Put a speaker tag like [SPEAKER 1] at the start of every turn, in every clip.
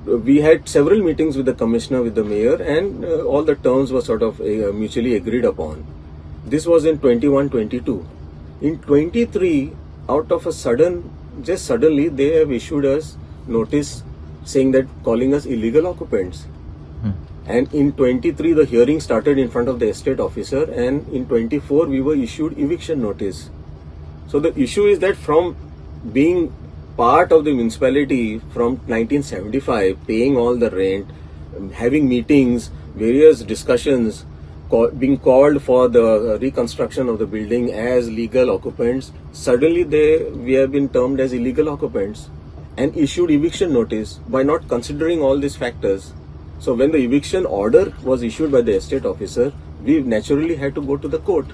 [SPEAKER 1] We had several meetings with the commissioner, with the mayor, and all the terms were sort of mutually agreed upon. This was in 21 22. In 23, out of a sudden, just suddenly, they have issued us notice saying that, calling us illegal occupants. And in 23, the hearing started in front of the estate officer, and in 24, we were issued eviction notice. So the issue is that from being part of the municipality from 1975, paying all the rent, having meetings, various discussions, being called for the reconstruction of the building as legal occupants, suddenly they we have been termed as illegal occupants and issued eviction notice by not considering all these factors. So when the eviction order was issued by the estate officer, we naturally had to go to the court.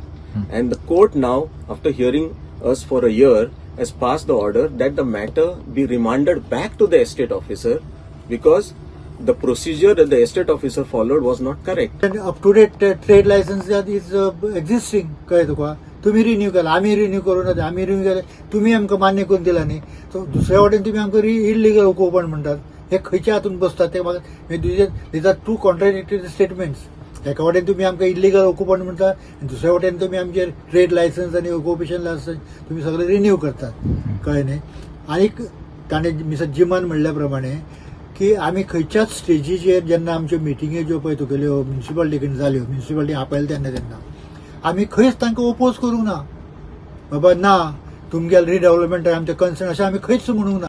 [SPEAKER 1] And the court now, after hearing us for a year, has passed the order that the matter be remanded back to the estate officer because the procedure that the estate officer followed was not correct.
[SPEAKER 2] Up to date trade license is existing, कळ्ळें तुका? तुमी renew केला, आमी renew करूं ना. आमी renew केले, तुमी आमकां मान्य करून दिला न्ही. सो दुसऱ्या वटेन तुमी आमकां इलिगल ऑक्युपंट म्हणटात. हे खंयच्या हातून बसतात ते म्हाका? These are two contradictory statements. एका वटेन तुमी आमकां इलिगल ऑक्युपंट म्हणटा आनी दुसऱ्या वटेन तुमी आमचे ट्रेड लायसन्स आनी ऑक्युपेशन लायसन्स तुमी सगळे रिन्यू करतात, कळ्ळें न्ही? आनीक ताणें मिस्टर जिमान म्हणल्या प्रमाणे की आमी खंयच्याच स्टेजीचेर जेन्ना आमच्यो मिटिंगी ज्यो पळय तुगेल्यो म्युनिसिपालिटी कडेन जाल्यो, म्युनिसिपालिटी आपयले तेन्ना तेन्ना आमी खंयच तांकां ओपोज करूंक ना, बाबा ना, तुमगेले रिडेव्हलपमेंट आमचें कन्सर्न, अशें आमी खंयच म्हणूंक ना.